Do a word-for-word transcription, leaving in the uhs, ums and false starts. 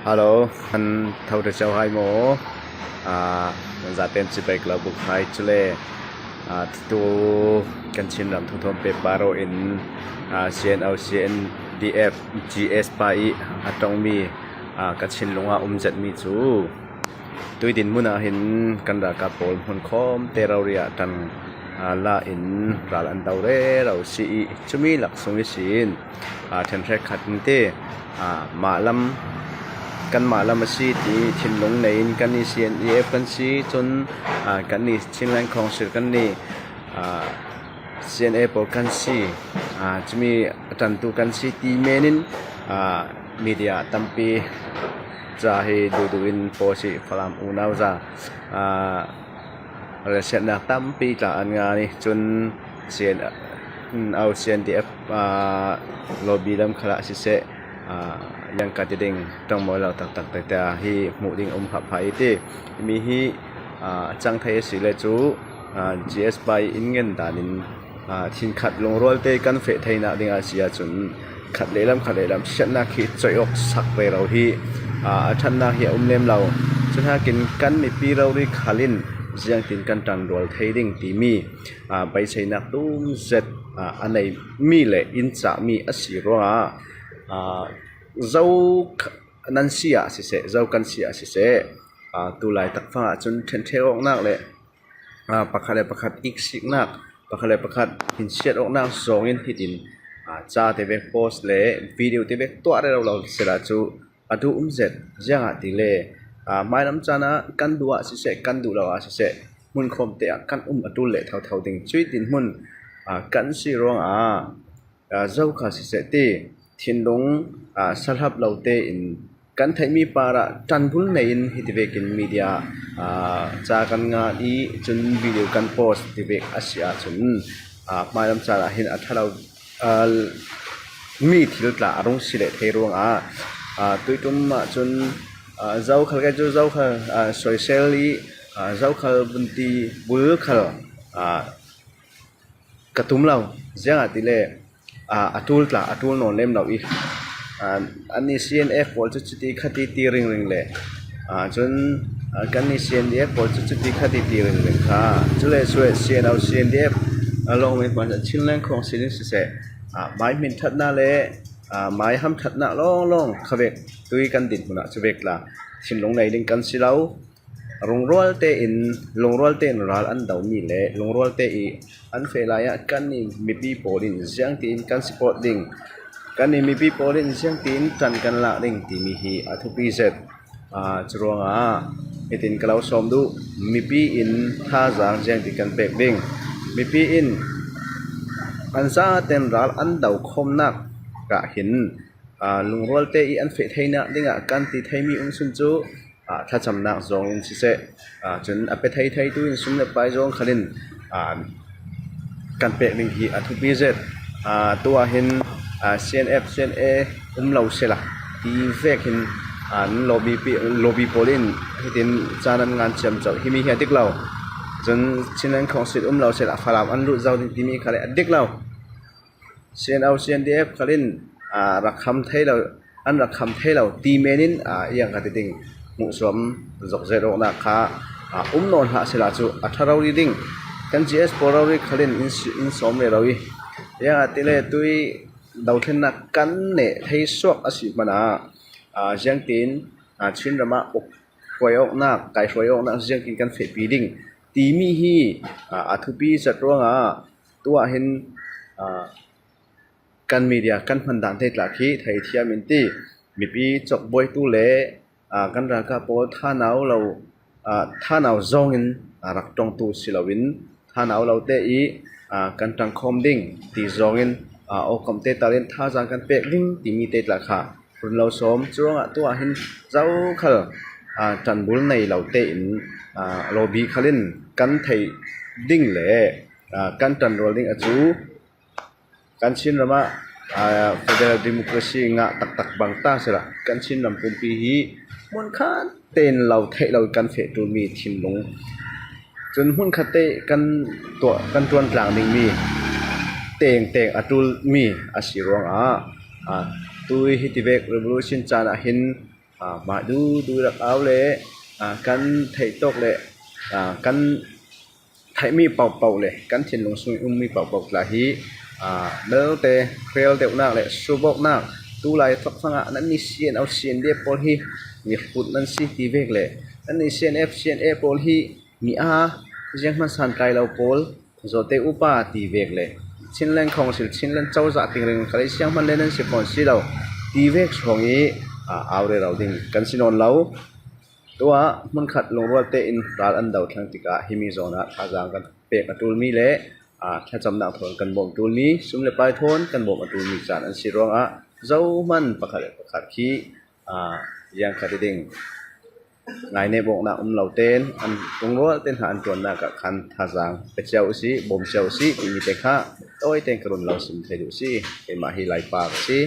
Hello, kan tho te chau hai mo. A, kan za tem chi bai klau buk hai chule. A, tu kan Chin ram thu thom pe paro in, a, C N O, C N D F, G S pa i a tong mi, a, ka Chin lunga um zet mi chu. Tui din muna hin kan ralkap pawl hmun khawm te rauria tan, a, la in ral an do rero si i chumi lak sung i sin. A, then hrekkhat in ti, a, mah lam, kan mah lam a si ti thinlung nei in kan ni C N D F kan si, chun, a, kan ni Chinland Council kan ni, a, C N A pawl kan si, a, chumi a tantu kan si ti menin, a, media tampi ca hi duhduh in pawl si Falam unau za, a, relsiatnak tampi tla an ngan i chun C N, au C N D F, a, lobby lam khalah siseh, a, yang ka ti ding tongmawi lo taktak te te hi hmuh ding um khap phai i ti. Mi hi, a, cang thei a si le cu, a, G S pa i in ngen dan in, a, thin khat lungrual te kan feh theinak ding a si ahcun khat lehlam khat lehlam siatnak hi coih awk sak rero hi, a, a ṭhatnak hi a um lem lo. Cuhnakin kan mipi rori khal in ziangtin kan ṭanrual thei ding timi, a, beiseinak tum zet, a, a nei mi le in cah mi a si ruangah, a, zo kha-, nan si ah siseh, zo kan si ah siseh, a, tu laitak fangah cun ṭhenṭhek awknak le, a, pakhat le pakhat iksiknak, pakhat le pakhat hinsiat awknak zawngin hitin, a, ca te vek post le video te vek tuah rero lo sela cu a duh um zet. Ziangahtile, a, hmailam caan ah kan duh ah siseh, kan duh lo ah siseh, hmun khawmte ah kan um a ṭul le thotho ding. Cuih dinhmun, a, kan si ruangah, a, zo kha siseh ti thinlung, a, sahlap lo tein kan theihmi parah ṭanbul nei in hiti vekin media, a, ca kan ngan i cun video kan post ti vek a si ahcun, a, hmailam caan ah hin a ṭha lo, a, mi thil tla a rung si leh thei ruangah, a, tuiṭum ahcun, a, zokhal kei cu zokhal, a, soisel i, a, zokhal bunti bul khal, a, ka tum lo. Ziangahtile, a, a ṭul tla, a ṭul nawn lem lo i, a, an i C N F pawl cu cuti khati ti ringring le, a, cun, a, kan i C N D F pawl cu cuti khati ti ringring kha. Cule, cule C N O, C N D F, a, lawng mi hmanh Chinland Council in siseh, a, mai hmin ṭhatnak le, a, mai ham ṭhatnak lawnglawng kha vek tui kan dinhmun ah cu vek tla thinlung nei ding kan si lo. Lungrual tein, lungrual tein ral an domi le lungrual te i an feh lai ah kan i mipi pawl in ziangtin kan support ding, kan i mipi pawl in ziangtin ṭan kan lak ding timi hi a thupi zet. Aa, curuangah hitin ka lo sawm duh, mipi in thazaang ziangtin kan pek ding, mipi in an zaten ral an do khawmnak ah hin, aa, lungrual te i an feh theinak dingah kan ti theimi um sun cu, aa, thlacamnak zawngin siseh, aa, cun a pe thei theitu in sum le pai zawng khalin, aa, kan pek ding hi a thupi zet. Aa, tuah hin, aa, C N F, C N A um lo sela ti vek hin, aa, lobby pi-, lobby pawl in hitin caan an ngan ciamco himi hi a dik lo. Cun Chinland Council um lo sela Falam an lut zo ding timi kha le a dik lo. C N O, C N D F khalin, aa, rak kham thei lo, an rak kham thei lo ti men in, aa, iang ka ti ding hmuhsuam zok zet awknak kha, aa, um nawn hlah sela cu a ṭha rori ding. Kan G S pawl rori khalin in si-, in sawm ve lo i, iang a ti le tui dothlennak kan neh thei suak a si hmanah, aa, ziangtin, aa, Chin ramah uk hruai awknak, kai hruai awknak ziangtin kan fehpi ding timi hi, aa, a thupi zet ruangah tuah hin, aa, kan media kan hman dan te tla khi theithiam in ti, mipi cawkbuaitu le, aa, kan ralkap pawl thanau lo, aa, thanau zawngin, aa, rak ṭongtu si loin thanau lo te i, aa, kan ṭangkhawm ding ti zawngin, aa, awkomte talin thazaang kan pek ding timi te tla kha run lo sawm. Curuangah tuah hin zokhal, aa, ṭanbul nei lo tein, aa, lobby khalin kan theih ding le, aa, kan ṭanrual ding a cu kan Chin ramah, aa, federal democracy ngah taktak bang ta sela kan Chin ram pumpi hi hmunkhat tein lo theih lo kan feh ṭulmi thinlung, cun hmunkhat te kan tuah, kan ṭuan tlang dingmi tengteng a ṭulmi a si ruangah, aa, tui hitivek revolution caan ah hin Aa, mah duhduh rak au le, aa, kan theih tawk le, aa, kan theihmi pohpoh le kan thinlung sung um mi pohpoh tla hi, aa, belte khel deuhnak le subawknak, tulai thawk fangah nan ni C N O, C N D F pawl hi mi khut nan si ti vek le nan ni C N F, C N A pawl hi mi a zianghman santlai lo pawl, zawte upa ti vek le Chinland Council, Chinland cozah ting ring khalei sianghman le nan si fawn si lo ti vek suang i, aa, au rero ding kan si nawn lo. Tuah hmunkhat lungrualte in ral an do thlang tikah himi zawnah thazaang kan pek a ṭulmi le, aa, thlacamnak thawn kan bawm ṭulmi, sum le pai thawn kan bawm a ṭulmi caan an si ruangah zohman pakhat le pakhat khi, aa, ziangkhat i ding ngainep awknak um lo tein an lungrualte hna an ṭuannak ah khan thazaang pe cio usih, bawm cio usih timi te kha tawi tein ka run lo sim thei duh si. Keimah hi Laipa ka si.